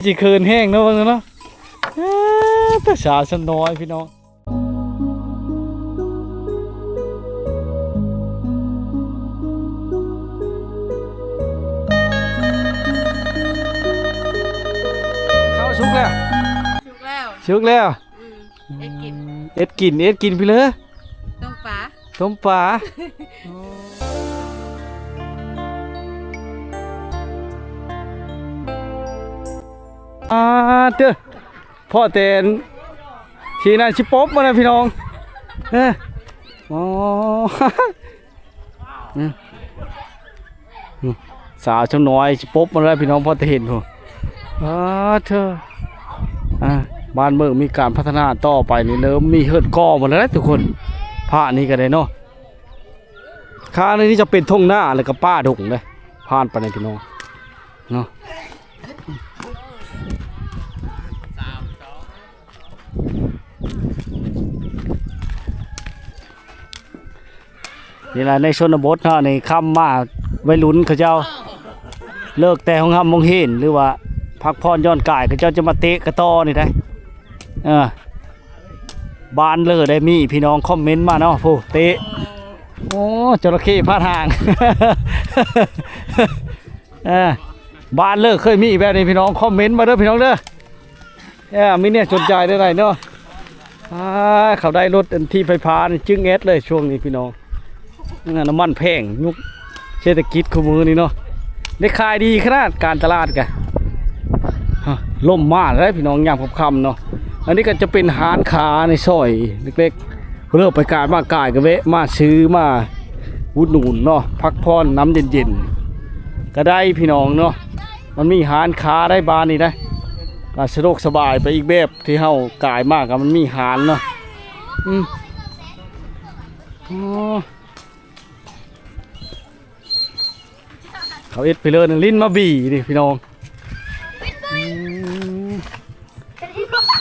ຊິເຂີນແຮງເນາະ ເບິ່ງເນາະ. ເອີ ແຕ່ສາວຊຳນ້ອຍພີ່ນ້ອງ. ເຂົ້າສຸກແລ້ວ? ສຸກແລ້ວ. ສຸກແລ້ວ? ອືມ ເຮັດກິນ ເຮັດກິນ ເຮັດກິນພີ່ເລີ? ຕົ້ມປາ ຕົ້ມປາ. ອາເຕີ ພໍ້ແຕ່ນ ທີ່ນັ້ນຊິປົບມາແລ້ວພີ່ນ້ອງ. ເອີ ອໍ ອືມ ອືມ ສາວຊຳນ້ອຍຊິປົບມາແລ້ວພີ່ນ້ອງ ພໍ້ແຕ່ເຫັນພຸ້ນ. ອາເທີ ອາ ບ້ານເມືອງມີການພັດທະນາຕໍ່ໄປນີ້ ເລີ່ມມີເຮືອນກໍ່ມາແລ້ວທຸກຄົນ. ພາກນີ້ກໍໄດ້ເນາະ ຂ້າງນີ້ຈະເປັນທົ່ງນາ ແລ້ວກໍປ່າດົງເດ້ ຜ່ານໄປນີ້ພີ່ນ້ອງເນາະ. ນີ້ລະ ໃນຊົນນະບົດເຮົານີ້ ຄ່ຳມາ ໄວລຸ້ນເຂົາເຈົ້າເລີກແຕ່ໂຮງຮ່ຳໂຮງຮຽນ ຫຼືວ່າພັກຜ່ອນຢ່ອນກາຍ ເຂົາເຈົ້າຈະມາເຕະກະຕໍນີ້ໄດ໋. ເອີ ບ້ານເລີໄດ້ມີ ພີ່ນ້ອງຄອມເມັນມາເນາະ. ໂອ້ ເຕະ ໂອ້ ຈໍລະເຂ້ພາດຫາງ. ເອີ ບ້ານເລີເຄີຍມີແບບນີ້ ພີ່ນ້ອງຄອມເມັນມາເດີພີ່ນ້ອງເດີ. ເອີ ມີແນວສົນໃຈໄດ້ເນາະ. ອາ ເຂົາໄດ້ລົດອັນທີ່ໄຟຟ້ານີ້ ຈຶ່ງແອດເລີຍຊ່ວງນີ້ພີ່ນ້ອງ. ອາ ນ້ຳມັນແພງ ຍຸກເສດຖະກິດຄູ່ມື້ນີ້ເນາະ ໄດ້ຂາຍດີຂະໜາດ ການຕະຫຼາດກະ ລົມມາແລ້ວພີ່ນ້ອງ ຍາມຄ່ຳໆເນາະ. ອັນນີ້ກໍຈະເປັນຮ້ານຄ້າໃນຊອຍເລັກໆ ເພິ່ນເລີກໄປກາຍມາກາຍກໍແວະມາຊື້ມາອຸດໜູນເນາະ ພັກຜ່ອນນ້ຳເຢັນໆກໍໄດ້ພີ່ນ້ອງເນາະ. ມັນມີຮ້ານຄ້າໄດ້ ບ້ານນີ້ໄດ໋ ກໍສະດວກສະບາຍໄປອີກແບບ ທີ່ເຮົາກາຍມາກໍມັນມີຮ້ານເນາະ. ອືມ ອໍ ເຂົາເຮັດໄປເລີຍນະ ຫຼິ້ນມາບີນີ້ພີ່ນ້ອງ. ອືມ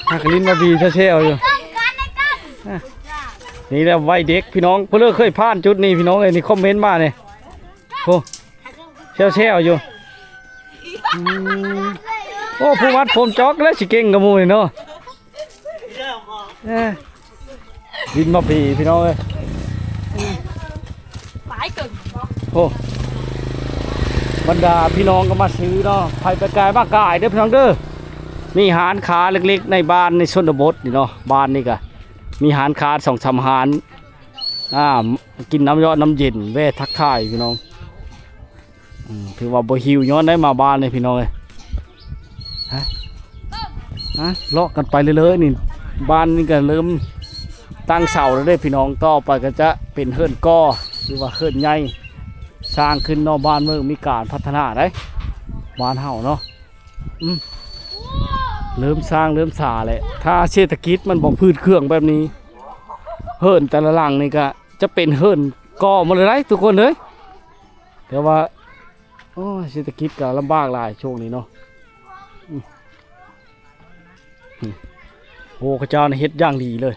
ຫາກຫຼິ້ນມາບີແຊວໆຢູ່. ອາ ນີ້ແຫຼະໄວເດັກພີ່ນ້ອງ ເພິ່ນເລີເຄີຍຜ່ານຈຸດນີ້ພີ່ນ້ອງເອີຍ. ນີ້ຄອມເມັນມານີ້ ໂອ້ ແຊວໆຢູ່. ອືມ ໂອ້ ຜູ້ມັດຜົມຈອກແລ້ວຊິເກັ່ງກວ່າໝູ່ນີ້ເນາະ. ເອີ ຫຼິ້ນມາບີພີ່ນ້ອງເອີຍ. ໂອ້ ບັນດາພີ່ນ້ອງກໍມາຊື້ເນາະ ໃຜໄປກາຍມາກາຍເດີພີ່ນ້ອງເດີ. ມີຮ້ານຄ້າເລັກໆໃນບ້ານໃນຊົນນະບົດນີ້ເນາະ. ບ້ານນີ້ກະມີຮ້ານຄ້າສອງສາມຮ້ານ ອາ ກິນນ້ຳຢອດນ້ຳເຢັນ ແວ່ທັກທາຍພີ່ນ້ອງ. ອືມ ຖືວ່າບໍ່ຫິວຍ້ອນໄດ້ມາບ້ານນີ້ພີ່ນ້ອງເອີຍ. ຮະ ຮະ ເລາະກັນໄປເລື້ອຍໆນີ້ ບ້ານນີ້ກໍເລີ່ມຕັ້ງເສົາແລ້ວເດ້ພີ່ນ້ອງ. ຕໍ່ໄປກໍຈະເປັນເຮືອນກໍ່ ຫຼືວ່າເຮືອນໃຫຍ່ສ້າງຂຶ້ນເນາະ. ບ້ານເມືອງມີການພັດທະນາໄດ໋ ບ້ານເຮົາເນາະ. ອືມ ເລີ່ມສ້າງເລີ່ມສາແລ້ວ ຖ້າເສດຖະກິດມັນບໍ່ພືດເຄື່ອງແບບນີ້ ເຮືອນແຕ່ລະຫຼັງນີ້ກໍຈະເປັນເຮືອນກໍ່ໝົດເລີຍໄດ໋ທຸກຄົນເອີຍ. ແຕ່ວ່າ ໂອ້ຍ ເສດຖະກິດກໍລຳບາກຫຼາຍຊ່ວງນີ້ເນາະ. ອືມ ໂອ້ ເຂົາເຈົ້ານີ້ເຮັດຢ່າງດີເລີຍ.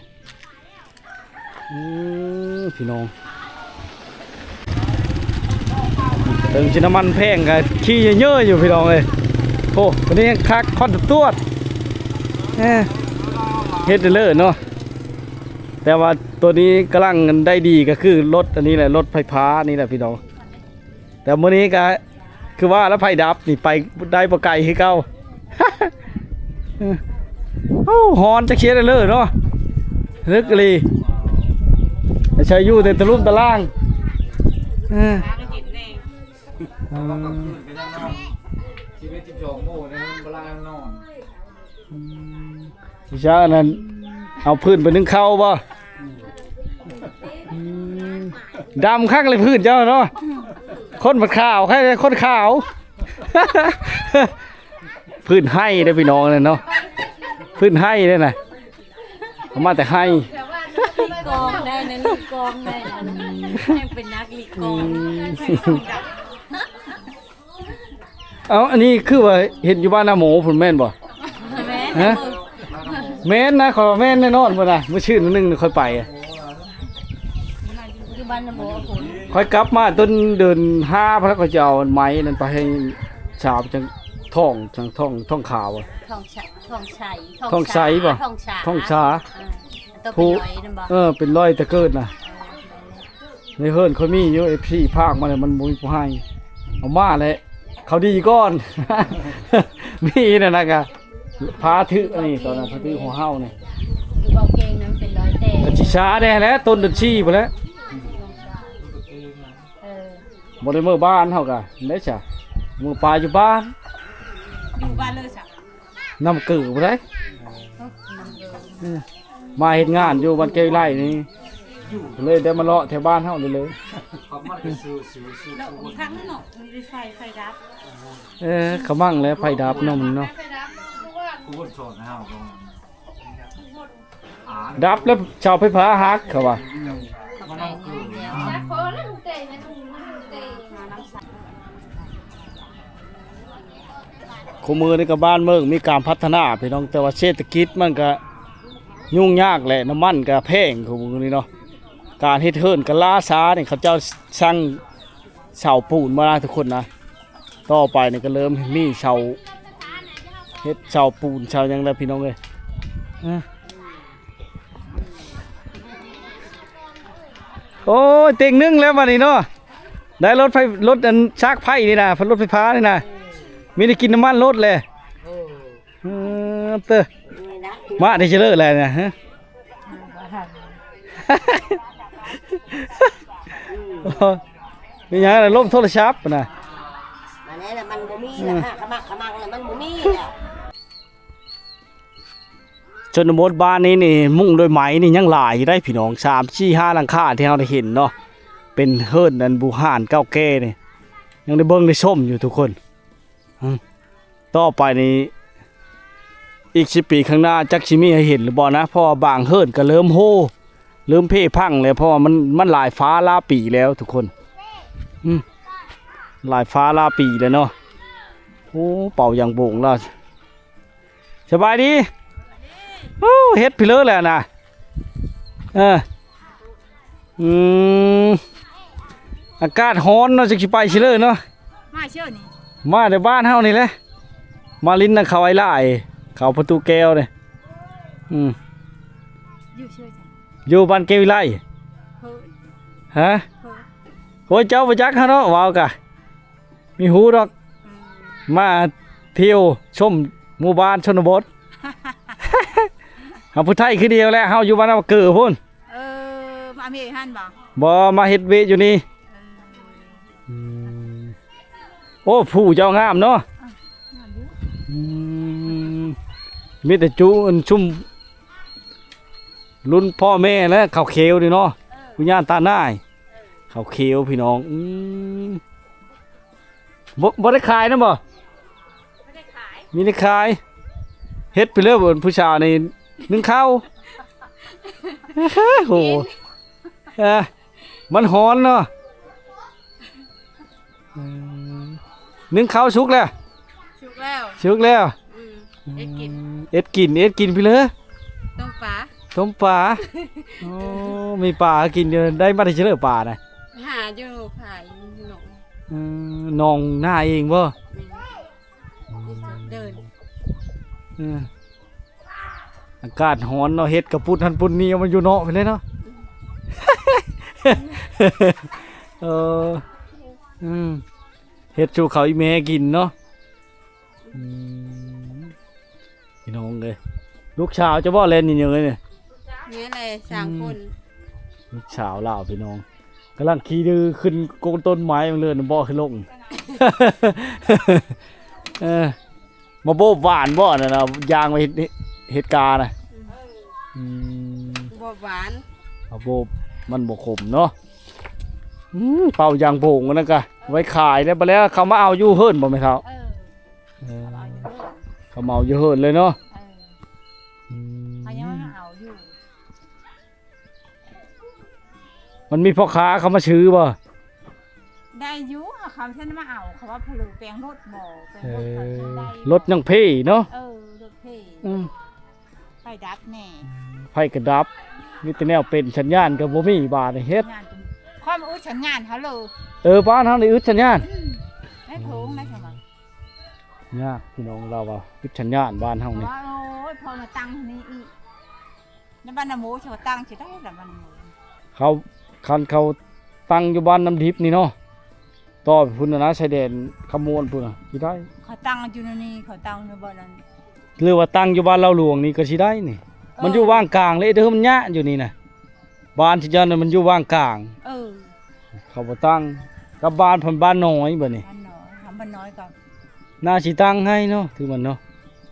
ອືມ ພີ່ນ້ອງ ເຖິງຊິນ້ຳມັນແພງກໍຂີ່ເຍີະໆຢູ່ພີ່ນ້ອງເອີຍ. ໂອ້ ຕົວນີ້ຍັງຄັກ ຄອນຕະຕວດ ເອີ ເຮັດໄດ້ເລີຍເນາະ. ແຕ່ວ່າຕົວນີ້ກຳລັງໄດ້ດີກໍຄືລົດອັນນີ້ແຫຼະ ລົດໄຟຟ້ານີ້ແຫຼະພີ່ນ້ອງ. ແຕ່ມື້ນີ້ກໍຄືວ່າລະ ໄຟດັບນີ້ໄປໄດ້ບໍ່ໄກຄືເກົ່າ. ໂອ້ ຮ້ອນຈັກເຮັດໄດ້ເລີເນາະ ເລິກອີ່ຫຼີ ໃຊ້ຢູ່ແຕ່ຕະລຸ່ມຕະລ່າງ. ເອີ ອືມ ຊີວິດສິບສອງໂມງນີ້ມັນບໍ່ລານອນ. ອືມ ວິຊາອັນນັ້ນ ເອົາພື້ນໄປໜຶ້ງເຂົ້າບໍ່? ອືມ ດຳຄັກເລີຍພື້ນເຈົ້າເນາະ. ຄົນບັດຂາວ ໃຄແຕ່ຄົນຂາວ. ພື້ນໄຮ່ເດ້ພີ່ນ້ອງນັ້ນເນາະ ພື້ນໄຮ່ເດ້ນະ ເອົາມາແຕ່ໄຮ່. ລິກອງໄດ້ນະ ລິກອງໄດ້ນະ ຍັງເປັນນັກລິກອງ. ອືມ ເອົ້າ ອັນນີ້ຄືວ່າເຫັນຢູ່ບ້ານນາໂມພຸ້ນແມ່ນບໍ່? ແມ່ນ ຮະ? ແມ່ນນະ ຂ້ອຍວ່າແມ່ນແນ່ນອນພຸ້ນນະ ມື້ຊື່ນໜຶ່ງຂ້ອຍໄປ ຢູ່ບ້ານນາໂມພຸ້ນ. ຂ້ອຍກັບມາຕົ້ນເດືອນຫ້າພຸ້ນ ຂ້ອຍຈະເອົາໄມ້ນັ້ນໄປໃຫ້ສາວ ຈັ່ງ ທ້ອງ ທາງທ້ອງ ທ້ອງຂາວ ທ້ອງຊະ ທ້ອງໄຊ ທ້ອງໄຊບໍ່ ທ້ອງຊາ ທ້ອງຊາ ເອີ ໂຕເປັນລອຍນັ້ນບໍ່ ເອີ ເປັນລອຍແຕ່ເກີດນະ ເອີ ໃນເຮືອນຂ້ອຍມີຢູ່ ເອັຟຊີ ພາກມາແລ້ວ ມັນບໍ່ມີຜູ້ໃຫ້ ເອົາມາແຫຼະ ເຂົາດີກ່ອນ ມີນັ້ນນະກະ ພາຖືອັນນີ້ ຕອນນັ້ນພາຖືຫົວເຫົ່ານີ້ ຢູ່ເບົາເກັ່ງນັ້ນເປັນລອຍແຕກ ກະຊິຊາແດ່ແຫຼະ ຕົ້ນເດືອນສີ່ພຸ້ນແຫຼະ ເອີ ບໍ່ໄດ້ເມືອບ້ານເຮົາກະ ໄດ້ຊະ ເມືອປາຢູ່ບ້ານ ຢູ່ບ້ານເລີຍຊະ ນ້ຳເກີບໍ່ໄດ້ ເອີ ນ້ຳເກີ ເອີ ມາເຮັດງານຢູ່ບ້ານແກ້ວໄລນີ້ ເລີຍໄດ້ມາເລາະແຖວບ້ານເຮົາເລີຍ ເອີ ເຂົາມັງແຫຼະ ໄຟດັບເນາະ ມັນເນາະ ດັບແລ້ວເສົາໄຟຟ້າຫັກ ເຂົາວ່າ ຄູ່ມື້ນີ້ກະບ້ານເມືອງມີການພັດທະນາພີ່ນ້ອງ ແຕ່ວ່າເສດຖະກິດມັນກະຫຍຸ້ງຍາກແຫຼະ ນ້ຳມັນກະແພງຄູ່ມື້ນີ້ເນາະ ການເຮັດເຮືອນກະລ້າຊ້ານີ້ ເຂົາເຈົ້າສັ່ງເສົາປູນມານະທຸກຄົນນະ ຕໍ່ໄປນີ້ກະເລີ່ມມີເສົາ ເຮັດເສົາປູນເສົາຫຍັງແລ້ວພີ່ນ້ອງເອີຍ ໂອ້ຍ ເຕັງໜຶ່ງແລ້ວບາດນີ້ເນາະ ໄດ້ລົດໄຟ ລົດອັນຊາກໄຟນີ້ນະ ລົດໄຟຟ້ານີ້ນະ ມີໄດ້ກິນນ້ຳມັນລົດແຫຼະ ເອີ ເອີ ເຕີ ມາໄດ້ເຊີແຫຼະນະ ຮະ ເປັນຫຍັງລະ ລົມໂທລະສັບນະ ອັນນີ້ລະ ມັນບໍ່ມີລະ ຂະມັກຂະມັງລະ ມັນບໍ່ມີລະ. ຊົນນະບົດບ້ານນີ້ນີ້ ມຸງດ້ວຍໄມ້ນີ້ຍັງຫຼາຍຢູ່ໄດ໋ພີ່ນ້ອງ ສາມ ສີ່ ຫ້າ ຫຼັງຄາທີ່ເຮົາໄດ້ເຫັນເນາະ ເປັນເຮືອນອັນບູຮານເກົ່າແກ່ນີ້ ຍັງໄດ້ເບິ່ງໄດ້ຊົມຢູ່ທຸກຄົນ ອື ຕໍ່ໄປນີ້ ອີກສິບປີຂ້າງໜ້າ ຈັກຊິມີໃຫ້ເຫັນຫຼືບໍ່ນະ ເພາະວ່າບາງເຮືອນກະເລີ່ມໂຮ ເລີ່ມເພພັງແລ້ວ ເພາະວ່າມັນ ມັນຫຼາຍຟ້າຫຼາຍປີແລ້ວທຸກຄົນ ອື ຫຼາຍຟ້າຫຼາຍປີແລ້ວເນາະ ໂອ້ ເປົ່າຢາງໂບງລະ ສະບາຍດີ ໂອ້ ເຮັດພີເລີແຫຼະນະ ເອີ ອືມ ອາກາດຮ້ອນເນາະ ຈັກຊິໄປຊິເລີເນາະ ມາເຊີນີ້ ມາແຕ່ບ້ານເຮົານີ້ແຫຼະ ມາຫຼິ້ນນຳເຂົາໄອ້ຫຼາຍ ເຂົາປະຕູແກ້ວນີ້ ອືມ ຢູ່ເຊີ ຢູ່ບ້ານແກ້ວວິໄລ ເຮີ້ຍ ຮະ ເຮີ້ຍ ໂອ້ຍ ເຈົ້າບໍ່ຈັກເຮົາເນາະ ເວົ້າກະ ມີຮູ້ດອກ ອືມ ມາທ່ຽວຊົມໝູ່ບ້ານຊົນນະບົດ ເຮົາຜູ້ໄທຄືດຽວແຫຼະ ເຮົາຢູ່ບ້ານນາເກີພຸ້ນ ເອີ ມາເມຫັ້ນບໍ່? ບໍ່ ມາເຮັດວຽກຢູ່ນີ້ ເອີ ອືມ ໂອ້ ຜູ້ເຈົ້າງາມເນາະ ອ່ະ ງາມຢູ່ ອືມ ມີແຕ່ຈຸ ອັນຊຸມລຸ້ນພໍ່ແມ່ແຫຼະ ເຂົາຂຽວນີ້ເນາະ ເອີ ຜູ້ຍ່າຕາໜ້າຍ ເອີ ເຂົາຂຽວພີ່ນ້ອງ ອືມ ບໍ່ ບໍ່ໄດ້ຂາຍນຳບໍ່? ບໍ່ໄດ້ຂາຍ ມີໄດ້ຂາຍ ເຮັດໄປເລີຍ ຜູ້ສາວນີ້ ໜຶ້ງເຂົ້າ ໂຫ ກິນ ເອີ ມັນຮ້ອນເນາະ ອືມ ໜຶ້ງເຂົ້າສຸກແລ້ວ ສຸກແລ້ວ ສຸກແລ້ວ ອືມ ເຮັດກິນ ເຮັດກິນ ເຮັດກິນໄປເລີຍ ຕົ້ມປາ ຕົ້ມປາ ໂອ້ ມີປາກິນຢູ່ ໄດ້ມາແຕ່ໃສເລີປານະ? ຫາຢູ່ ຫາຢູ່ໜອງ ອືມ ໜອງນາເອງບໍ່? ແມ່ນ ເດີນ ເອີ ອາກາດຮ້ອນເນາະ ເຮັດກະປຸດຫັ້ນປຸດນີ້ ເອົາມາຢູ່ນອກພຸ້ນເລີຍເນາະ ເອີ ອືມ ເຮັດສູ່ເຂົາອີ່ແມ່ກິນເນາະ ອືມ ພີ່ນ້ອງເອີຍ ລູກສາວເຈົ້າບໍ່ແລ່ນນີ້ເອີຍນີ້? ນີ້ແຫຼະ ສາມຄົນ ອືມ ລູກສາວລາວພີ່ນ້ອງ ກຳລັງຂີ່ດື້ຂຶ້ນໂກນຕົ້ນໄມ້ ເລື່ອນບໍ່ຂຶ້ນລົງ ເອີ ມາໂບບຫວ່ານບໍ່ນັ້ນນະ ຍ່າງໄປເຮັດ ເຮັດການະ ອືມ ອືມ ໂບບຫວ່ານ ເອົາໂບບ ມັນບໍ່ຂົມເນາະ ອືມ ເປົ່າຢາງໂບງອັນນັ້ນກະໄວ້ຂາຍແລ້ວ ບາດແລ້ວເຂົາມາເອົາຢູ່ເຮືອນບໍ່ແມ່ເຖົ້າ? ເອີ ເອີ ເຂົາມາເອົາຢູ່ເຮືອນເລີຍເນາະ ເອີ ອືມ ເຂົາຍັງມາເອົາຢູ່ ມັນມີພໍ່ຄ້າເຂົາມາຊື້ບໍ່? ໄດ້ຢູ່ ເຂົາຊັ້ນມາເອົາ ເຂົາວ່າເພິ່ນແປງລົດບໍ່ ແປງລົດ ເອີ ກໍໄດ້ ລົດຍັງເພເນາະ ເອີ ລົດເພ ອືມ ໄຟດັບແດ່ ໄຟກະດັບ ມີແຕ່ແນວເປັນ ສັນຍານກໍບໍ່ມີ ບາດນີ້ເຮັດ ສັນຍານກໍ ຄວາມອຶດສັນຍານເຮົາເລີ ເອີ ບ້ານເຮົານີ້ອຶດສັນຍານ ອືມ ໃນໂຖງໃນ ເຂົາວ່າ ຍາກພີ່ນ້ອງ ລາວວ່າປິດສັນຍານບ້ານເຮົານີ້. ໂອ້ຍ ພໍມາຕັ້ງນີ້ອີກ ໃນບ້ານນາໂມຊິວ່າຕັ້ງຊິໄດ້ລະບ້ານນາໂມ. ເຂົາ ຄັນເຂົາຕັ້ງຢູ່ບ້ານນ້ຳດິບນີ້ເນາະ ຕໍ່ໄປພຸ້ນນະ ຊາຍແດນຄຳມ່ວນພຸ້ນນະ ຊິໄດ້. ເຂົາຕັ້ງຢູ່ໃນນີ້ ເຂົາຕັ້ງຢູ່ບ່ອນນັ້ນ ຫຼືວ່າຕັ້ງຢູ່ບ້ານເລົ່າຫຼວງນີ້ກໍຊິໄດ້ນີ້. ເອີ ມັນຢູ່ຫວ່າງກາງເລີຍເດີ ມັນຍະຢູ່ນີ້ນະ ບ້ານຊິເຈົ້ານັ້ນມັນຢູ່ຫວ່າງກາງ. ເອີ ເຂົາບໍ່ຕັ້ງ ກັບບ້ານເພິ່ນ ບ້ານນ້ອຍບັດນີ້ ບ້ານນ້ອຍ ບ້ານນ້ອຍກໍໜ້າຊິຕັ້ງໃຫ້ເນາະ ຖືມັນເນາະ.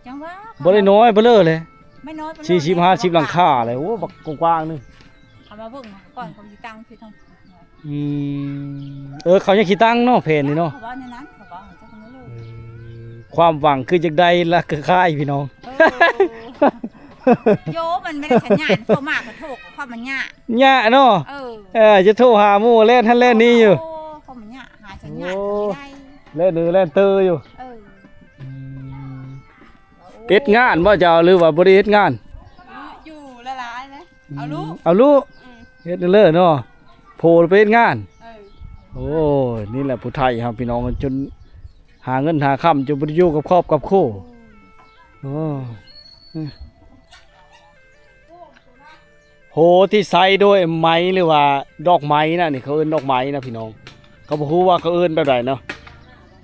ຈັ່ງວ່າ ບໍ່ໄດ້ນ້ອຍເບີເລີເລີຍ ໄມ່ນ້ອຍເບີເລີ ສີ່ສິບ ເລີຍ ຫ້າສິບຫຼັງຄາເລີຍ. ໂອ້ ບັກກວ້າງໆ ນີ້ ເຂົາມາເບິ່ງກ່ອນ ເຂົາຊິຕັ້ງຄືທາງ ອືມ ເອີ ເຂົາຍັງຊິຕັ້ງເນາະ ແຜນນີ້ເນາະ. ເຂົາເວົ້າແນວນັ້ນ ເຂົາເວົ້າ ເຂົາເຈົ້າກໍບໍ່ຮູ້. ເອີ ຄວາມຫວັງຄືຢາກໄດ້ລະຄືຄ້າຍພີ່ນ້ອງ. ເອີ ໂຍ ມັນບໍ່ໄດ້ສັນຍານ ໂທມາກໍໂທ ຄວາມມັນຍາກ ຍາກເນາະ. ເອີ ເອີ ຈະໂທຫາໝູ່ແລ່ນຫັ້ນແລ່ນນີ້ຢູ່ ໂອ້ ຄວາມມັນຍາກ ຫາສັນຍານກໍບໍ່ໄດ້ ໂອ້ ແລ່ນເໜີແລ່ນເຕີຢູ່. ເອີ ອືມ ເຮັດງານບໍ່ເຈົ້າ ຫຼືວ່າບໍ່ໄດ້ເຮັດງານ? ຢູ່ຫຼາຍໆເລີຍ ເອົາລູກ ເອົາລູກ ອືມ ເຮັດເລີເນາະ ໂພໄປເຮັດງານ. ເອີ ໂອ້ຍ ນີ້ແຫຼະຜູ້ໄທເຮົາພີ່ນ້ອງ ຈົນຫາເງິນຫາຄຳ ຈົນບໍ່ໄດ້ຢູ່ກັບຄອບກັບຄົວ. ໂອ້ ໂຫທີ່ໃຊ້ດ້ວຍໄມ້ ຫຼືວ່າດອກໄມ້ນະ ນີ້ເຂົາເອີ້ນດອກໄມ້ນະພີ່ນ້ອງ. ກໍບໍ່ຮູ້ວ່າເຂົາເອີ້ນແບບໃດເນາະ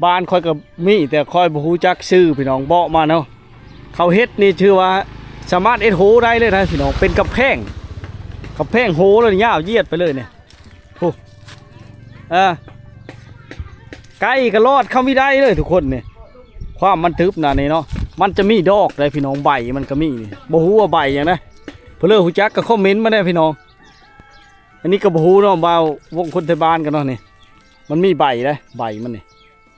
ບ້ານຂ້ອຍກໍມີ ແຕ່ຂ້ອຍບໍ່ຮູ້ຈັກຊື່ພີ່ນ້ອງ ບອກມາເນາະ. ເຂົາເຮັດນີ້ຖືວ່າສາມາດເຮັດໂຮໄດ້ເລີຍນະພີ່ນ້ອງ ເປັນກຳແພງ ກຳແພງໂຮເລີຍ ຍາວຢຽດໄປເລີຍນີ້. ໂອ້ ເອີ ໄກ່ກໍລອດເຂົ້າມີໄດ້ເລີຍທຸກຄົນນີ້. ຄວາມມັນຕຶບນະນີ້ເນາະ ມັນຈະມີດອກໄດ໋ພີ່ນ້ອງ ໃບມັນກໍມີນີ້ ບໍ່ຮູ້ວ່າໃບຫຍັງນະ. ຜູ້ເລີຮູ້ຈັກກໍຄອມເມັນມາແດ່ພີ່ນ້ອງ. ອັນນີ້ກໍບໍ່ຮູ້ເນາະ ບ່າວວົງຄົນໄທບ້ານກັນເນາະ. ນີ້ມັນມີໃບເດ້ ໃບມັນນີ້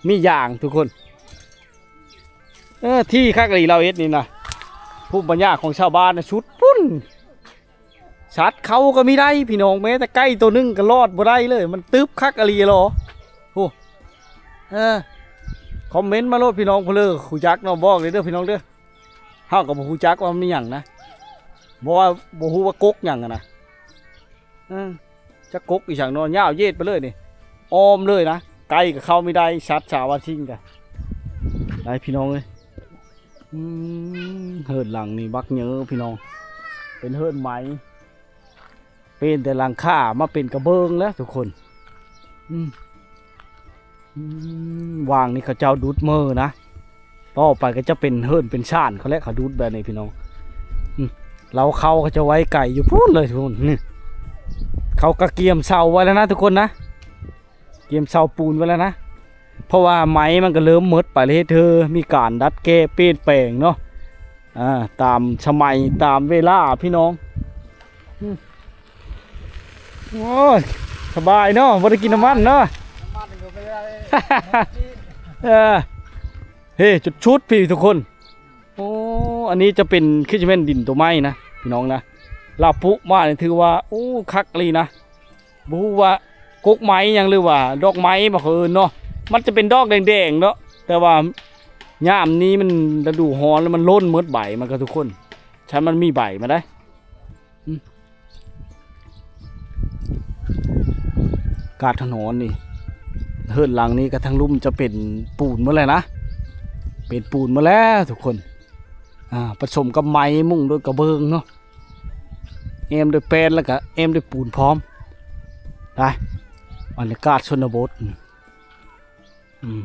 ມີຢາງທຸກຄົນ. ເອີ ທີ່ຄັກອີ່ຫຼີລາວເຮັດນີ້ນະ ພູມປັນຍາຂອງຊາວບ້ານນະ ສຸດພຸ້ນ. ສັດເຂົ້າກໍມີໄດ້ພີ່ນ້ອງ ແມ້ແຕ່ໄກ່ໂຕໜຶ່ງກໍລອດບໍ່ໄດ້ເລີຍ ມັນຕຶບຄັກອີ່ຫຼີຫຼໍ. ໂອ້ ເອີ ຄອມເມັນມາໂລດພີ່ນ້ອງ ຜູ້ເລີຮູ້ຈັກເນາະ ບອກເລີຍເດີພີ່ນ້ອງເດີ. ເຮົາກໍບໍ່ຮູ້ຈັກວ່າມັນມີຫຍັງນະ ບໍ່ວ່າ ບໍ່ຮູ້ວ່າກົກຫຍັງຫັ້ນນະ. ເອີ ຈັກກົກອີ່ຫຍັງເນາະ ຍາວເຢດໄປເລີຍນີ້ ອ້ອມເລີຍນະ. ໄກ່ກໍເຂົ້າມີໄດ້ ສັດສາວາສິ່ງກໍໄດ້ພີ່ນ້ອງເອີຍ. ອືມ ເຮືອນຫຼັງນີ້ບັກເຍີພີ່ນ້ອງ ເປັນເຮືອນໄມ້ ປ່ຽນແຕ່ຫຼັງຄາມາເປັນກະເບື້ອງແລ້ວທຸກຄົນ. ອືມ ອືມ ວາງນີ້ເຂົາເຈົ້າດຸດເມີນະ ຕໍ່ໄປກໍຈະເປັນເຮືອນເປັນຊານເຂົາແຫຼະ ເຂົາດຸດແບບນີ້ພີ່ນ້ອງ. ອືມ ເລົາເຂົ້າເຂົາເຈົ້າໄວ້ໄກຢູ່ພຸ້ນເລີຍທຸກຄົນ. ນີ້ ເຂົາກໍກຽມເສົາໄວ້ແລ້ວນະທຸກຄົນນະ ກຽມເສົາປູນໄວ້ແລ້ວນະ ເພາະວ່າໄມ້ມັນກໍເລີ່ມໝົດໄປແລ້ວ ເຮັດໃຫ້ມີການດັດແກ້ປ່ຽນແປງເນາະ ອ່າ ຕາມສະໄໝ ຕາມເວລາພີ່ນ້ອງ. ອືມ ໂອ້ຍ ສະບາຍເນາະ ບໍ່ໄດ້ກິນນ້ຳມັນເນາະ ນ້ຳມັນກໍບໍ່ໄດ້. ເອີ ເຮ ຈຸດຊຸດພີ່ທຸກຄົນ. ໂອ້ ອັນນີ້ຈະເປັນ ຄືຈະແມ່ນດິນຕົວໃໝ່ນະພີ່ນ້ອງນະ ລາວປຸມານີ້ຖືວ່າ ໂອ້ ຄັກອີ່ຫຼີນະ. ບໍ່ຮູ້ວ່າກົກໄມ້ຫຍັງ ຫຼືວ່າດອກໄມ້ບໍ່ ເຂົາເອີ້ນເນາະ ມັນຈະເປັນດອກແດງໆເນາະ ແຕ່ວ່າຍາມນີ້ມັນລະດູຮ້ອນແລ້ວ ມັນຫຼົ່ນໝົດໃບມັນກໍທຸກຄົນ. ຄັນມັນມີໃບມາໄດ໋ ອືມ ອາກາດຮ້ອນນີ້ ເຮືອນຫຼັງນີ້ກໍທາງລຸ່ມຈະເປັນປູນໝົດແລ້ວນະ ເປັນປູນໝົດແລ້ວທຸກຄົນ. ອ່າ ປະສົມກັບໄມ້ ມຸງດ້ວຍກະເບື້ອງເນາະ ແອ້ມດ້ວຍແປ້ນ ແລ້ວກະແອ້ມດ້ວຍປູນພ້ອມ. ໄປ ບັນຍາກາດຊົນນະບົດ. ອືມ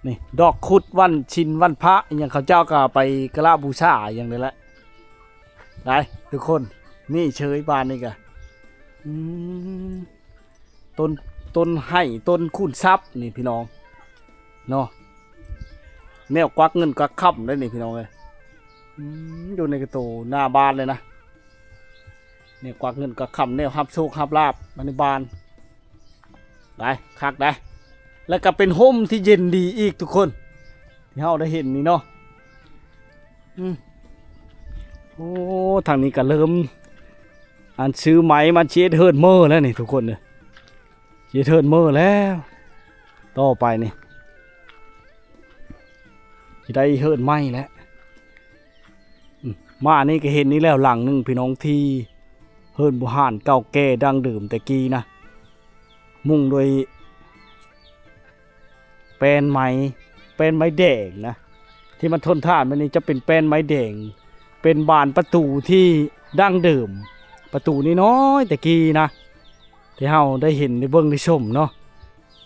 ນີ້ ດອກຄຸດວັນສິນວັນພະອີ່ຫຍັງ ເຂົາເຈົ້າກໍໄປກະລະບູຊາອີ່ຫຍັງນີ້ແຫຼະ. ໄດ້ທຸກຄົນ ນີ້ເຊີຍບ້ານນີ້ກະ ອືມ ຕົ້ນ ຕົ້ນໄຫ້ ຕົ້ນຄູນຊັບນີ້ພີ່ນ້ອງເນາະ ແນວກວັກເງິນກວັກຄຳເດ້ນີ້ພີ່ນ້ອງເອີຍ. ອືມ ຢູ່ໃນກະໂຕໜ້າບ້ານເລີຍນະ ແນວກວັກເງິນກວັກຄຳ ແນວຮັບໂຊກຮັບລາບມາໃນບ້ານ. ໄດ້ ຄັກໄດ໋ ແລ້ວກໍເປັນຮົ່ມທີ່ເຢັນດີອີກທຸກຄົນ ທີ່ເຮົາໄດ້ເຫັນນີ້ເນາະ. ອືມ ໂອ້ ທາງນີ້ກໍເລີ່ມ ອັນ ຊື້ໄມ້ມາຊິເຮັດເຮືອນເມີແລ້ວນີ້ທຸກຄົນເອີຍ ຊິເຮັດເຮືອນເມີແລ້ວ ຕໍ່ໄປນີ້ຊິໄດ້ເຮືອນໃໝ່ແລ້ວ. ອືມ ມານີ້ກໍເຫັນອີກແລ້ວຫຼັງໜຶ່ງພີ່ນ້ອງ ທີ່ເຮືອນບູຮານເກົ່າແກ່ດັ້ງເດີມແຕ່ກີ້ນະ ມຸງດ້ວຍແປ້ນໄມ້ ແປ້ນໄມ້ແດງນະ ທີ່ມັນທົນທານແບບນີ້ຈະເປັນແປ້ນໄມ້ແດງ ເປັນບານປະຕູທີ່ດັ້ງເດີມ ປະຕູນ້ອຍໆແຕ່ກີ້ນະ ທີ່ເຮົາໄດ້ເຫັນໄດ້ເບິ່ງໄດ້ຊົມເນາະ.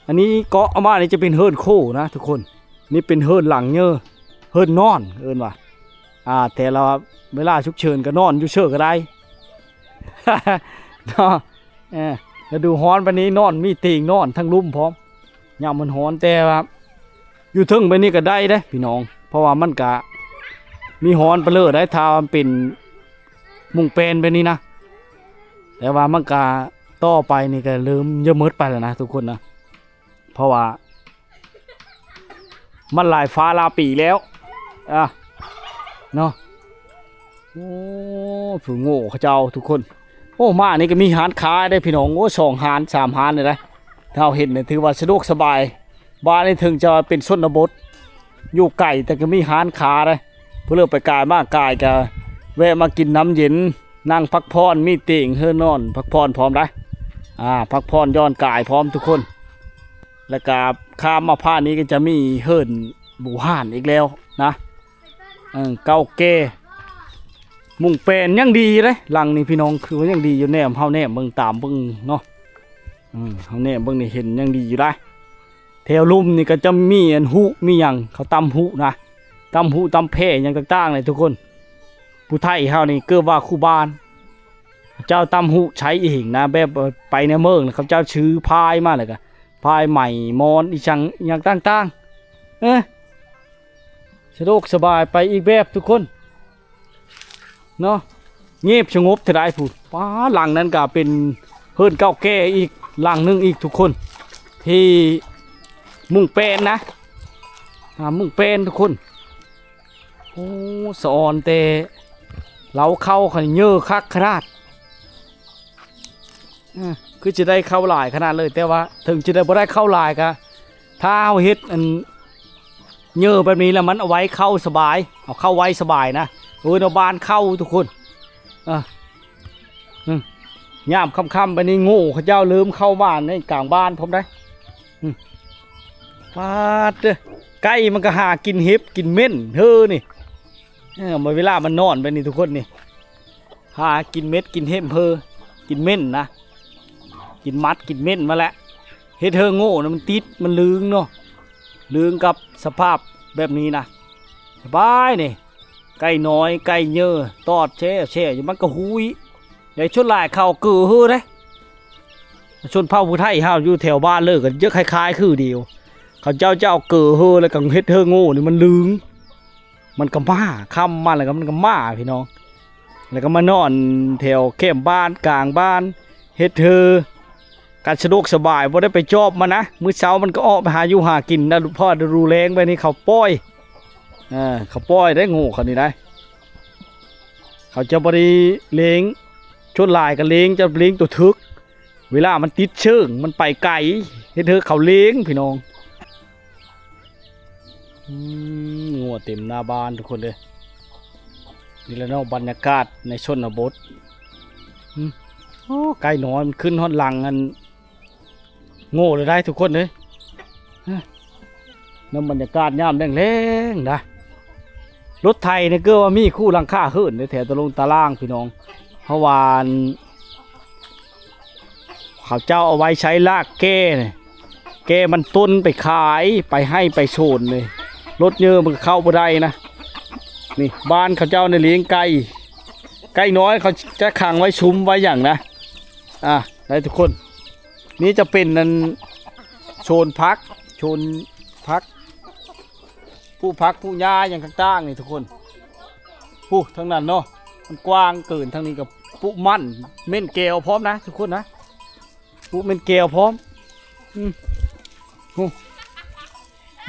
ອັນນີ້ເກາະອອກມານີ້ຈະເປັນເຮືອນໂຄນະທຸກຄົນ. ນີ້ເປັນເຮືອນຫຼັງເຍີ ເຮືອນນອນເອີ້ນວ່າ ອ່າ ແຕ່ລະເວລາສຸກເສີນກໍນອນຢູ່ເຊີກໍໄດ້ ເນາະ. ເອີ ລະດູຮ້ອນປານນີ້ນອນ ມີຕີງນອນທັງລຸ່ມພ້ອມ ຍາມມັນຮ້ອນ. ແຕ່ວ່າຢູ່ເທິງແບບນີ້ກໍໄດ້ເດ້ພີ່ນ້ອງ ເພາະວ່າມັນກະມີຮ້ອນປະເລີໄດ໋ ຖ້າມັນເປັນມຸງແປ້ນແບບນີ້ນະ. ແຕ່ວ່າມັນກະ ຕໍ່ໄປນີ້ກໍເລີ່ມຈະໝົດໄປແລ້ວນະທຸກຄົນນະ ເພາະວ່າມັນຫຼາຍຟ້າຫຼາຍປີແລ້ວ ອ່າ ເນາະ. ໂອ້ ຜູ້ໂງ່ເຂົາເຈົ້າທຸກຄົນ. ໂອ້ ມານີ້ກໍມີຮ້ານຄ້າເດ້ພີ່ນ້ອງ. ໂອ້ ສອງຮ້ານສາມຮ້ານເດ້ ເຮົາເຫັນນີ້ຖືວ່າສະດວກສະບາຍ. ບ້ານນີ້ເຖິງຈະເປັນຊົນນະບົດ ຢູ່ໄກ ແຕ່ກໍມີຮ້ານຄ້າເດ້. ຜູ້ເລີກໄປກາຍມາກາຍກໍແວະມາກິນນ້ຳເຢັນ ນັ່ງພັກຜ່ອນ ມີຕີງເຮືອນນອນພັກຜ່ອນພ້ອມໄດ໋ ອ່າ ພັກຜ່ອນຢ່ອນກາຍພ້ອມທຸກຄົນ. ແລ້ວກໍຂ້າມມາພາດນີ້ກໍຈະມີເຮືອນບູຮານອີກແລ້ວນະ ເອີ ເກົ່າແກ່ ມຸງແປ້ນຍັງດີເດ້ຫຼັງນີ້ພີ່ນ້ອງ ຄືວ່າຍັງດີຢູ່. ແນມ ເຮົາແນມເບິ່ງຕາມເບິ່ງເນາະ ເຮົາແນມເບິ່ງນີ້ເຫັນຍັງດີຢູ່ໄດ໋. ແຖວລຸ່ມນີ້ກໍຈະມີອັນຮຸມີຫຍັງ ເຂົາຕຳຮຸນະ ຕຳຮຸຕຳແພຫຍັງຕ່າງໆນີ້ທຸກຄົນ. ຜູ້ໄທເຮົານີ້ເກີດວ່າຄູ່ບ້ານ ເຂົາເຈົ້າຕຳຮຸໃຊ້ເອງນະ ແບບ ເອີ ໄປໃນເມືອງ ເຂົາເຈົ້າຊື້ພາຍມາ ແລ້ວກໍພາຍໄໝ ໝອນ ອີ່ຫຍັງ ອີ່ຫຍັງຕ່າງໆ ເອີ ສະດວກສະບາຍໄປອີກແບບທຸກຄົນເນາະ. ງຽບສະຫງົບເທົ່າໃດພຸ້ນ ປ້າ ຫຼັງນັ້ນກໍເປັນເຮືອນເກົ່າແກ່ອີກຫຼັງໜຶ່ງອີກທຸກຄົນ ທີ່ມຸງແປ້ນນະ ອ່າ ມຸງແປ້ນທຸກຄົນ. ໂອ້ ສະອອນແຕ່ເລົ້າເຂົ້າ ຄັນເຍີຄັກຂະໜາດ ອ່າ ຄືຊິໄດ້ເຂົ້າຫຼາຍຂະໜາດເລີຍ. ແຕ່ວ່າເຖິງຈະໄດ້ ບໍ່ໄດ້ເຂົ້າຫຼາຍກະ ຖ້າເຮົາເຮັດອັນເຍີແບບນີ້ແລ້ວ ມັນເອົາໄວ້ເຂົ້າສະບາຍ ເອົາເຂົ້າໄວ້ສະບາຍນະ. ເອີ ເນາະ ບານເຂົ້າທຸກຄົນ ອ່າ ອືມ ຍາມຄ່ຳໆໄປນີ້ ໂງ່ເຂົາເຈົ້າເລີ່ມເຂົ້າບ້ານໃນກາງບ້ານພ້ອມໄດ໋. ອືມ ປາດເດີ ໄກ່ມັນກໍຫາກິນເຫັບກິນເໝັ້ນເຮີນີ້ ເອີ ເວລາມັນນອນແບບນີ້ທຸກຄົນນີ້ ຫາກິນເໝັ້ນກິນເຫັບເຮີ ກິນເໝັ້ນນະ ກິນໝັດກິນເໝັ້ນມາແຫຼະ. ເຫັດເຮີໂງ່ນະ ມັນຕິດ ມັນລຶງເນາະ ລຶງກັບສະພາບແບບນີ້ນະ ສະບາຍນີ້. ໄກ່ນ້ອຍ ໄກ່ເຍີ ຕອດແຊ່ໆຢູ່ ມັນກໍຫຸຍ. ແຕ່ສ່ວນຫຼາຍເຂົາເກີເຮີເດ້ ຊົນເຜົ່າຜູ້ໄທເຮົາຢູ່ແຖວບ້ານເລີຍ ກໍຈະຄ້າຍໆຄືດຽວ ເຂົາເຈົ້າຈະເອົາເກີເຮີ ແລ້ວກໍເຫັດເຮີໂງ່ນີ້ມັນລຶງ ມັນກໍມາ ຄ່ຳມາແລ້ວກໍມັນກໍມາພີ່ນ້ອງ. ແລ້ວກໍມານອນແຖວແຄມບ້ານ ກາງບ້ານ ເຫັດເຮີ. ກະສະດວກສະບາຍ ບໍ່ໄດ້ໄປຈອບມັນນະ ມື້ເຊົ້າມັນກໍອອກໄປຫາຢູ່ຫາກິນນະ ເພາະວ່າລະດູແລ້ງແບບນີ້ເຂົາປ່ອຍ ເອີ ເຂົາປ່ອຍໄດ້ໂງ່ເຂົານີ້ໄດ໋ ເຂົາຈະບໍ່ໄດ້ເລ້ງ ສ່ວນຫຼາຍກໍເລ້ງ ຈະເລ້ງຕົວຖືກ ເວລາມັນຕິດເຊີງ ມັນໄປໄກ ເຮັດໃຫ້ເຂົາເລ້ງພີ່ນ້ອງ. ອືມ ງົວເຕັມໜ້າບ້ານທຸກຄົນເດີ. ນີ້ແຫຼະເນາະ ບັນຍາກາດໃນຊົນນະບົດ. ອືມ ໂອ້ ໄກ່ນ້ອຍມັນຂຶ້ນຮອດຫຼັງອັນໂງ່ເລີຍໄດ໋ທຸກຄົນເອີຍ. ນຳບັນຍາກາດຍາມແລງໆນະ ລົດໄຖນີ້ເກືອບວ່າມີຄູ່ຫຼັງຄາເຮືອນເດ້ ແຖວຕະຫຼົງຕະລ່າງພີ່ນ້ອງ ເພາະວ່າ ເຂົາເຈົ້າເອົາໄວ້ໃຊ້ລາກແກ່ນີ້ ແກ່ມັນຕົ້ນໄປຂາຍ ໄປໄຮ່ໄປສວນນີ້ ລົດເຍີມັນກໍເຂົ້າບໍ່ໄດ້ນະ. ນີ້ບ້ານເຂົາເຈົ້ານີ້ລ້ຽງໄກ່ ໄກ່ນ້ອຍເຂົາຈະຂັງໄວ້ຊຸມໄວ້ຫຍັງນະ. ອ່າ ໄດ້ທຸກຄົນ ນີ້ຈະເປັນອັນໂຊນຜັກ ໂຊນຜັກ ປູກຜັກປູກຫຍ້າຫຍັງຕ່າງໆນີ້ທຸກຄົນ. ຜູ້ທາງນັ້ນເນາະ ມັນກວ້າງເກີນ ທາງນີ້ກໍປູກມັນ ເໝັ້ນແກ້ວພ້ອມນະທຸກຄົນນະ ປູກເໝັ້ນແກ້ວພ້ອມ. ອືມ ໂອ້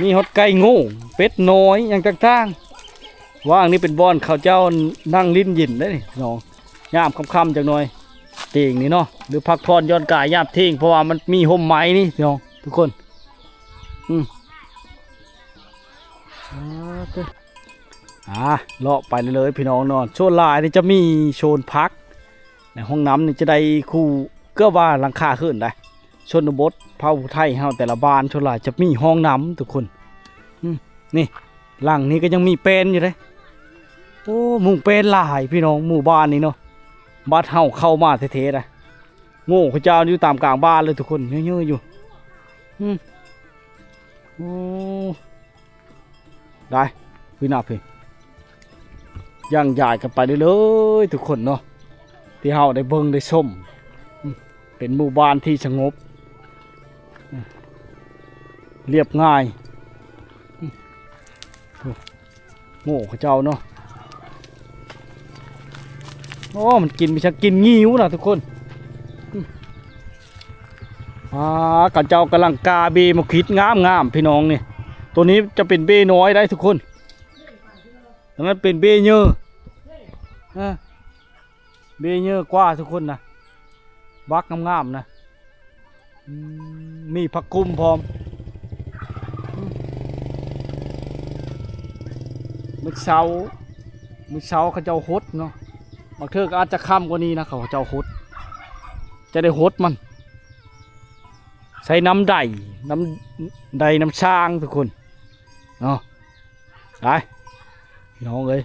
ມີຮອດໄກ່ໂງ່ ເປັດນ້ອຍຫຍັງຕ່າງໆ. ວ່າງນີ້ເປັນບ່ອນເຂົາເຈົ້ານັ່ງຫຼິ້ນເຢັນເດ້ນີ້ນ້ອງ ຍາມຄ່ຳໆຈັກໜ່ອຍ ຕຽງນີ້ເນາະ ຫຼືພັກຜ່ອນຢ່ອນກາຍຍາມທ່ຽງ ເພາະວ່າມັນມີຮົ່ມໄມ້ນີ້ເນາະທຸກຄົນ. ອືມ ອ່າ ເລາະໄປເລື້ອຍໆ ພີ່ນ້ອງເນາະ. ສ່ວນຫຼາຍນີ້ຈະມີໂຊນຜັກ ໃນຫ້ອງນ້ຳນີ້ຈະໄດ້ຄູ່ ເກືອບວ່າຫຼັງຄາເຮືອນໄດ໋. ຊົນນະບົດເຜົ່າໄທເຮົາແຕ່ລະບ້ານສ່ວນຫຼາຍຈະມີຫ້ອງນ້ຳທຸກຄົນ. ອືມ ນີ້ ຫຼັງນີ້ກໍຍັງມີແປ້ນຢູ່ເດ້. ໂອ້ ມຸງແປ້ນຫຼາຍພີ່ນ້ອງ ໝູ່ບ້ານນີ້ເນາະ. ບາດເຮົາເຂົ້າມາແທ້ໆນະ ໂງ່ເຂົາເຈົ້າຢູ່ຕາມກາງບ້ານເລີຍທຸກຄົນ ເຍີະໆຢູ່. ອືມ ໂອ້ ໄດ້ ຄືນະເພິ່ນ ຍ່າງຢາຍກັນໄປເລື້ອຍໆທຸກຄົນເນາະ ທີ່ເຮົາໄດ້ເບິ່ງໄດ້ຊົມ. ອືມ ເປັນໝູ່ບ້ານທີ່ສະຫງົບ ອືມ ລຽບງ່າຍ. ອືມ ໂອ້ ໂງ່ເຂົາເຈົ້າເນາະ. ໂອ້ ມັນກິນ ມີສັກກິນງິ້ວນະທຸກຄົນ. ອືມ ອ່າ ເຂົາເຈົ້າກຳລັງກາເບ້ໝາກຂິດງາມໆ ພີ່ນ້ອງນີ້. ໂຕນີ້ຈະເປັນເບ້ນ້ອຍໄດ໋ທຸກຄົນ ອັນນັ້ນເປັນເບ້ເຍີ ອາ ເບ້ເຍີກວ່າທຸກຄົນນະ ບັກງາມໆນະ. ອືມ ມີຜັກກຸ້ມພ້ອມ. ອືມ ມື້ເຊົ້າ ມື້ເຊົ້າເຂົາເຈົ້າຫົດເນາະ ບາງເທື່ອກໍອາດຈະຄ່ຳກວ່ານີ້ນະ ເຂົາເຈົ້າຫົດ ຈະໄດ້ຫົດມັນ ໃຊ້ນ້ຳໄດ ນ້ຳໄດ ນ້ຳຊ່າງທຸກຄົນເນາະ. ໄປ ພີ່ນ້ອງເອີຍ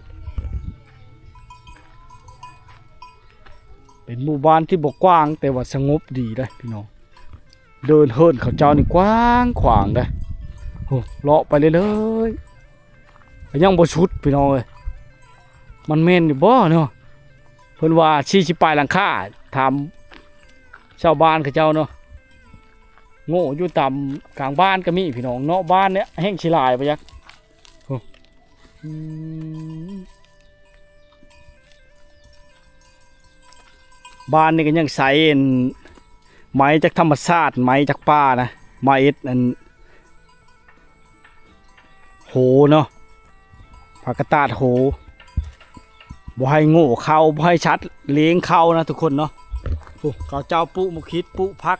ເປັນໝູ່ບ້ານທີ່ບໍ່ກວ້າງ ແຕ່ວ່າສະຫງົບດີເດ້ພີ່ນ້ອງ. ເດີ່ນເຮືອນເຂົາເຈົ້ານີ້ກວ້າງຂວາງເດ້. ໂອ້ ເລາະໄປເລື້ອຍໆ ກໍຍັງບໍ່ສຸດພີ່ນ້ອງເອີຍ. ມັນແມ່ນຢູ່ບໍ່ເນາະ? ເພິ່ນວ່າສີ່ສິບປາຍຫຼັງຄາ ຖາມຊາວບ້ານເຂົາເຈົ້າເນາະ. ໂງ່ຢູ່ຕາມກາງບ້ານກໍມີພີ່ນ້ອງ ນອກບ້ານນີ້ແຮ່ງຊິຫຼາຍໄປຈັກ. ໂອ້ ອືມ ບ້ານນີ້ກໍຍັງໃຊ້ອັນໄມ້ຈາກທຳມະຊາດ ໄມ້ຈາກປ່ານະ ມາເຮັດອັນໂຫເນາະ ຜ້າກະຕາດໂຫ ບໍ່ໃຫ້ໂງ່ເຂົ້າ ບໍ່ໃຫ້ສັດເລ້ງເຂົ້ານະທຸກຄົນເນາະ. ໂອ້ ເຂົາເຈົ້າປູກໝາກຂິດ ປູກຜັກ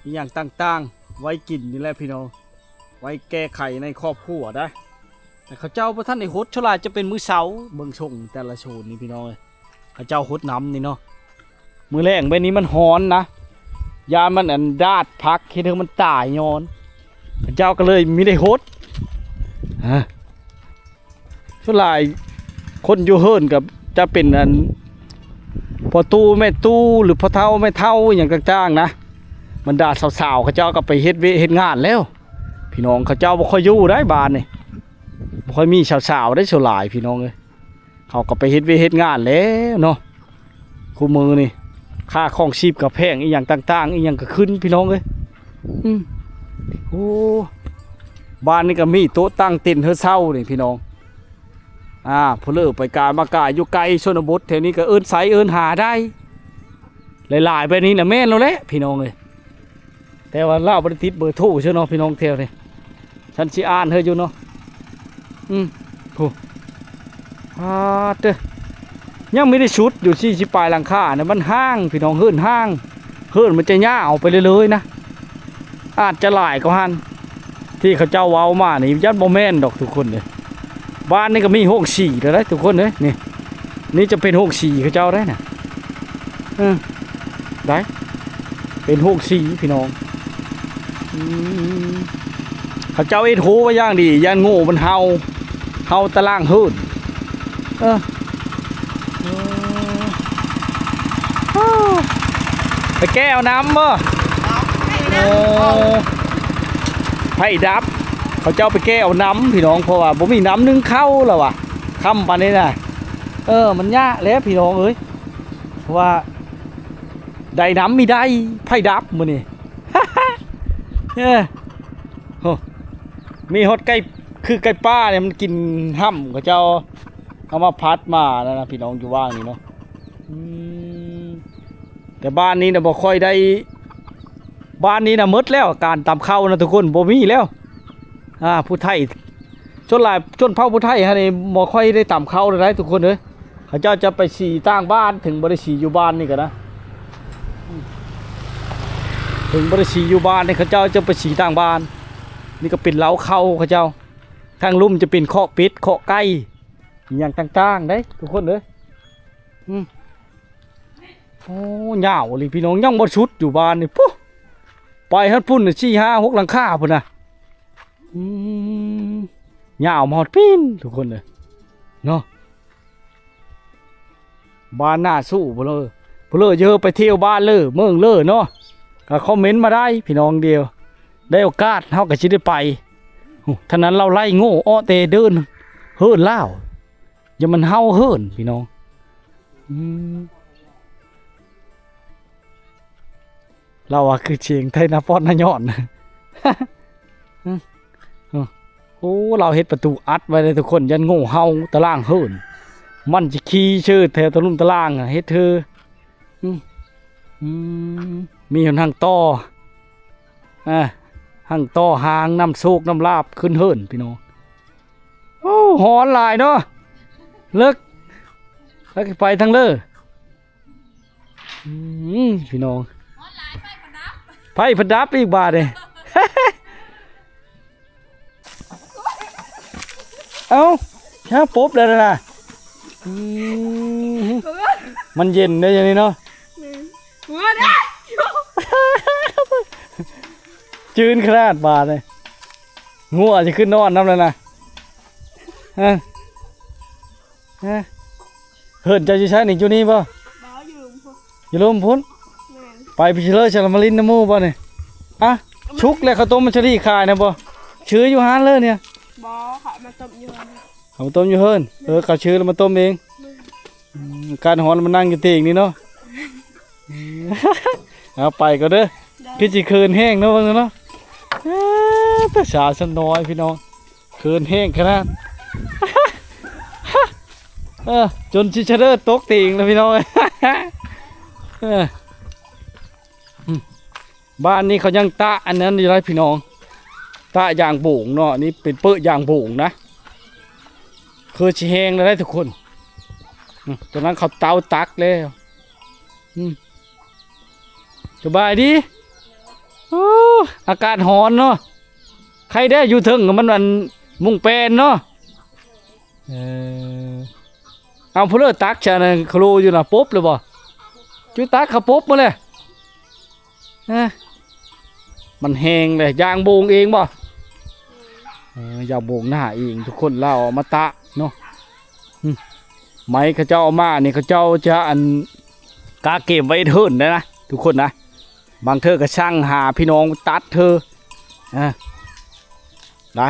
ອີ່ຫຍັງຕ່າງໆ ໄວ້ກິນນີ້ແຫຼະພີ່ນ້ອງ ໄວ້ແກ້ໄຂໃນຄອບຄົວໄດ໋. ແຕ່ເຂົາເຈົ້າບໍ່ທັນໄດ້ຫົດ ສ່ວນຫຼາຍຈະເປັນມື້ເຊົ້າ. ເບິ່ງຊົງແຕ່ລະໂຊນນີ້ພີ່ນ້ອງເອີຍ ເຂົາເຈົ້າຫົດນ້ຳນີ້ເນາະ. ມື້ແລງແບບນີ້ມັນຮ້ອນນະ ຢ້ານມັນອັນດາດຜັກ ເຮັດໃຫ້ມັນຕາຍຍ້ອນ ເຂົາເຈົ້າກໍເລີຍມີໄດ້ຫົດ. ຮະ ສ່ວນຫຼາຍຄົນຢູ່ເຮືອນກໍຈະເປັນອັນພໍ່ຕູ້ແມ່ຕູ້ ຫຼື ພໍ່ເຖົ້າແມ່ເຖົ້າອີ່ຫຍັງຕ່າງໆນະ. ບັນດາສາວໆ ເຂົາເຈົ້າກໍໄປເຮັດວຽກເຮັດງານແລ້ວ ພີ່ນ້ອງ. ເຂົາເຈົ້າບໍ່ຄ່ອຍຢູ່ໄດ໋ບ້ານນີ້ ບໍ່ຄ່ອຍມີສາວໆໄດ໋ ສ່ວນຫຼາຍພີ່ນ້ອງເອີຍ. ເຂົາກໍໄປເຮັດວຽກເຮັດງານແລ້ວເນາະ. ຄູ່ມື້ນີ້ຄ່າຄອງຊີບກໍແພງ ອີ່ຫຍັງຕ່າງໆ ອີ່ຫຍັງກໍຂຶ້ນພີ່ນ້ອງເອີຍ. ອືມ ໂອ້ ບ້ານນີ້ກໍມີໂຕະຕັ້ງເຕັນເຮືອເຊົ່ານີ້ພີ່ນ້ອງ. ອ່າ ຜູ້ເລີໄປກາຍມາກາຍຢູ່ໄກຊົນນະບົດແຖວນີ້ກໍເອີ້ນໃຊ້ເອີ້ນຫາໄດ້ ຫຼາຍໆແບບນີ້ນະ ແມ່ນແລ້ວແຫຼະພີ່ນ້ອງເອີຍ. ແຕ່ວ່າລາວບໍ່ໄດ້ຕິດເບີໂທຊື່ເນາະພີ່ນ້ອງແຖວນີ້. ສັນຊິອ່ານໃຫ້ຢູ່ເນາະ. ອືມ ໂອ້ ປາດເດີ ຍັງມີໄດ້ສຸດຢູ່ ສີ່ສິບປາຍຫຼັງຄານະ ມັນຫ່າງພີ່ນ້ອງ ເຮືອນຫ່າງ ເຮືອນມັນຈະຍາວໄປເລື້ອຍໆນະ. ອາດຈະຫຼາຍກວ່າຫັ້ນ ທີ່ເຂົາເຈົ້າເວົ້າມານີ້ ຢ້ານບໍ່ແມ່ນດອກທຸກຄົນເອີຍ. ບ້ານນີ້ກໍມີໂຮງສີແລ້ວເດ້ທຸກຄົນເອີຍ. ນີ້ ນີ້ຈະເປັນໂຮງສີເຂົາເຈົ້າໄດ໋ນະ. ເອີ ໄດ້ ເປັນໂຮງສີພີ່ນ້ອງ. ອືມ ເຂົາເຈົ້າເຮັດໂຮໄວ້ຢ່າງດີ ຢ້ານໂງ່ມັນເຫົ່າ ເຫົ່າຕາລ່າງເຮືອນ. ເອີ ເອີ ໄປແກ້ເອົານ້ຳບໍ່? ໂອ້ ໄຟດັບ ເຂົາເຈົ້າໄປແກ້ເອົານ້ຳພີ່ນ້ອງ ເພາະວ່າບໍ່ມີນ້ຳໜຶ້ງເຂົ້າແລ້ວວ່າ ຄ່ຳປານນີ້ນະ. ເອີ ມັນຍາກແຫຼະພີ່ນ້ອງເອີຍ ເພາະວ່າໄດ້ນ້ຳມີໄດ້ ໄຟດັບມື້ນີ້. ເອີ ໂອ້ ມີຮອດໄກ່ ຄືໄກ່ປ່ານີ້ ມັນກິນຫ້ຳ ເຂົາເຈົ້າເອົາມາພັດມານັ້ນນະ ພີ່ນ້ອງ ຢູ່ວ່າງນີ້ເນາະ. ອືມ ແຕ່ບ້ານນີ້ນະບໍ່ຄ່ອຍໄດ້ ບ້ານນີ້ນະໝົດແລ້ວ ການຕຳເຂົ້ານະທຸກຄົນ ບໍ່ມີແລ້ວ. ອ່າ ຜູ້ໄທ ສ່ວນຫຼາຍຊົນເຜົ່າຜູ້ໄທຫັ້ນນີ້ບໍ່ຄ່ອຍໄດ້ຕຳເຂົ້າເທົ່າໃດທຸກຄົນເອີຍ. ເຂົາເຈົ້າຈະໄປສີຕ່າງບ້ານ ເຖິງບໍ່ໄດ້ສີຢູ່ບ້ານນີ້ກໍນະ ເຖິງບໍ່ໄດ້ສີຢູ່ບ້ານນີ້ ເຂົາເຈົ້າຈະໄປສີຕ່າງບ້ານ. ນີ້ກໍເປັນເລົ້າເຂົ້າເຂົາເຈົ້າ ທາງລຸ່ມຈະເປັນເຄາະເປັດເຄາະໄກ່ ອີ່ຫຍັງຕ່າງໆເດ້ທຸກຄົນເອີຍ. ອືມ ໂອ້ ຍາວອີ່ຫຼີພີ່ນ້ອງ ຍັງບໍ່ສຸດຢູ່ບ້ານນີ້ ພຸ້ນ ໄປຮອດພຸ້ນ ສີ່ ຫ້າ ຫົກ ຫຼັງຄາພຸ້ນນະ. ອືມ ຍາວມາຮອດພີ້ນທຸກຄົນເອີຍເນາະ. ບ້ານໜ້າສູ້ພຸ້ນເລີ ພຸ້ນເລີ ເອີ ໄປທ່ຽວບ້ານເລີ ເມືອງເລີເນາະ ກໍຄອມເມັນມາໄດ້ພີ່ນ້ອງ. ດຽວໄດ້ໂອກາດເຮົາກໍຊິໄດ້ໄປ. ໂອ້ ເທົ່ານັ້ນລາວໄລ່ໂງ່ເອາະແຕ່ເດີ່ນເຫີນລາວ ຢ່າມັນເຫົ່າເຫີນພີ່ນ້ອງ. ອືມ ລາວວ່າຄືສຽງໄທນາປ້ອນນາຍ້ອນ. ໂອ້ ລາວເຮັດປະຕູອັດໄວ້ເດ້ທຸກຄົນ ຢ້ານໂງ່ເຫົ່າຕະລ່າງເຫີນ ມັນຊິຂີ່ເຊີດແຖວຕະລຸ່ມຕະລ່າງ ເຮັດເທີ. ອືມ ອືມ ມີຫົນທາງຕໍ່ ອ່າ ທາງຕໍ່ຫາງນຳໂຊກນຳລາບຂຶ້ນເຫີນພີ່ນ້ອງ. ໂອ້ ຮ້ອນຫຼາຍເນາະ ເລິກ ແລ້ວກໍໄປທາງເລີ. ອືມ ພີ່ນ້ອງ ໄຟເພິ່ນດັບອີກບາດນີ້. ເອົ້າ ຫາປົບແລ້ວນະ. ອືມ ມັນເຢັນເດ້ ຢ່າງນີ້ເນາະ. ຈືນຂະໜາດບາດນີ້ ງົວຊິຂຶ້ນນອນນຳແລ້ວນະ. ຮະ ຮະ ເຮືອນເຈົ້າຢູ່ໃສນີ້? ຢູ່ນີ້ບໍ່? ບໍ່ ຢູ່ລຸ່ມພຸ້ນ ຢູ່ລຸ່ມພຸ້ນ. ແມ່ນ ໄປພີ້ເລີຍ ສະລະມາລິນນຳໝູ່ບໍ່ນີ້? ອະ ສຸກແລ້ວ ເຂົ້າຕົ້ມມັນສະລີຂາຍນະບໍ່? ຊື້ຢູ່ຮ້ານເລີຍນີ້? ບໍ່ ເຂົາເອົາມາຕົ້ມຢູ່ເຮືອນ ເອົາມາຕົ້ມຢູ່ເຮືອນ. ເອີ ເຂົາຊື້ແລ້ວມາຕົ້ມເອງ. ແມ່ນ ອືມ ອາກາດຮ້ອນມານັ່ງຢູ່ຕີງນີ້ເນາະ. ເອົາໄປກ່ອນເດີ ໄດ້ ຄືຊິເຂີນແຮງເນາະ ເບິ່ງເນາະ. ເອີ ແຕ່ສາວຊັ້ນນ້ອຍພີ່ນ້ອງ ເຂີນແຮງຂະໜາດ ເອີ ຈົນຊິສະເດີດຕົກຕີງແລ້ວພີ່ນ້ອງ. ເອີ ບ້ານນີ້ເຂົາຍັງຕະອັນນັ້ນຢູ່ເດ້ພີ່ນ້ອງ ຕະຢາງໂບງເນາະ. ນີ້ເປັນເປິ້ຍຢາງໂບງນະ ຄືຊິແຮງແລ້ວເດ້ທຸກຄົນ. ອືມ ຕອນນັ້ນເຂົາເຕົາຕັກແລ້ວ. ອືມ ສະບາຍດີ. ໂອ້ ອາກາດຮ້ອນເນາະ ໃຄແດ່ຢູ່ເທິງມັນອັນມຸງແປນເນາະ. ເອີ ເອົາຜູ້ເລີຕັກຊະນະ ໂຄໂລຢູ່ນະ ປົບເລີຍບໍ່? ຈຸຕັກເຂົາປົບໝົດເລີຍ. ຮະ ມັນແຮງເລີຍ ຢາງໂບງເອງບໍ່? ເອີ ຢາງໂບງໜ້າເອງທຸກຄົນ ລາວເອົາມາຕະເນາະ. ອືມ ໄມ້ເຂົາເຈົ້າເອົາມານີ້ ເຂົາເຈົ້າຈະອັນ ກະເກມໄວ້ເຮັດເຮືອນໄດ້ນະທຸກຄົນນະ. ບາງເທື່ອກໍສັ່ງຫາພີ່ນ້ອງຕັດເທີ ອາ ໄດ້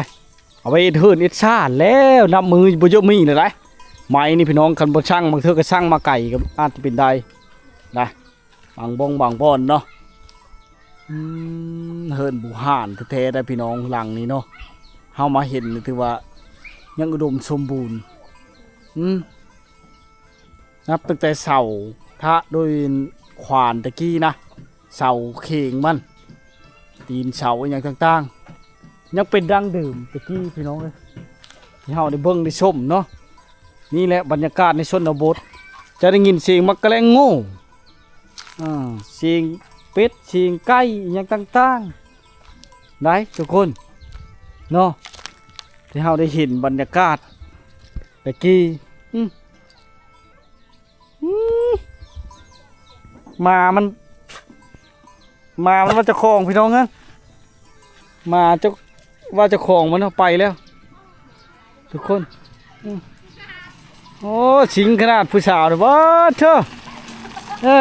ເອົາໄວ້ເຮັດເຮືອນເຮັດຊານແລ້ວ ນັບມື້ບໍ່ເຍາະມີແລ້ວໄດ໋. ໄມ້ນີ້ພີ່ນ້ອງ ຄັນບໍ່ສັ່ງ ບາງເທື່ອກໍສັ່ງມາໄກກໍອາດຈະເປັນໄດ້ນະ ບາງບ່ອນບາງບ່ອນເນາະ. ອືມ ເຮືອນບູຮານແທ້ໆໄດ໋ພີ່ນ້ອງ ຫຼັງນີ້ເນາະ ເຮົາມາເຫັນນີ້ຖືວ່າຍັງອຸດົມສົມບູນ. ອືມ ນັບຕັ້ງແຕ່ເສົາທະດ້ວຍຂວານຕະກີ້ນະ ເສົາເຄງມັນ ຕີນເສົາອີ່ຫຍັງຕ່າງໆ ຍັງເປັນດັ້ງເດີມຕະກີ້ພີ່ນ້ອງເອີຍ ທີ່ເຮົາໄດ້ເບິ່ງໄດ້ຊົມເນາະ. ນີ້ແຫຼະບັນຍາກາດໃນຊົນນະບົດ ຈະໄດ້ຍິນສຽງໝາກກະແລ້ງໂງ່ ອາ ສຽງເປັດ ສຽງໄກ່ ອີ່ຫຍັງຕ່າງໆ ໄດ໋ທຸກຄົນເນາະ ທີ່ເຮົາໄດ້ເຫັນບັນຍາກາດຕະກີ້. ອືມ ອືມ ໝາມັນ ໝາມັນວ່າເຈົ້າຂອງພີ່ນ້ອງເອີຍ ໝາເຈົ້າ ວ່າເຈົ້າຂອງມັນເອົາໄປແລ້ວ ທຸກຄົນ. ອືມ ໂອ້ ຊິງຂະໜາດຜູ້ສາວນີ້ ບາດເທີ ເອີ.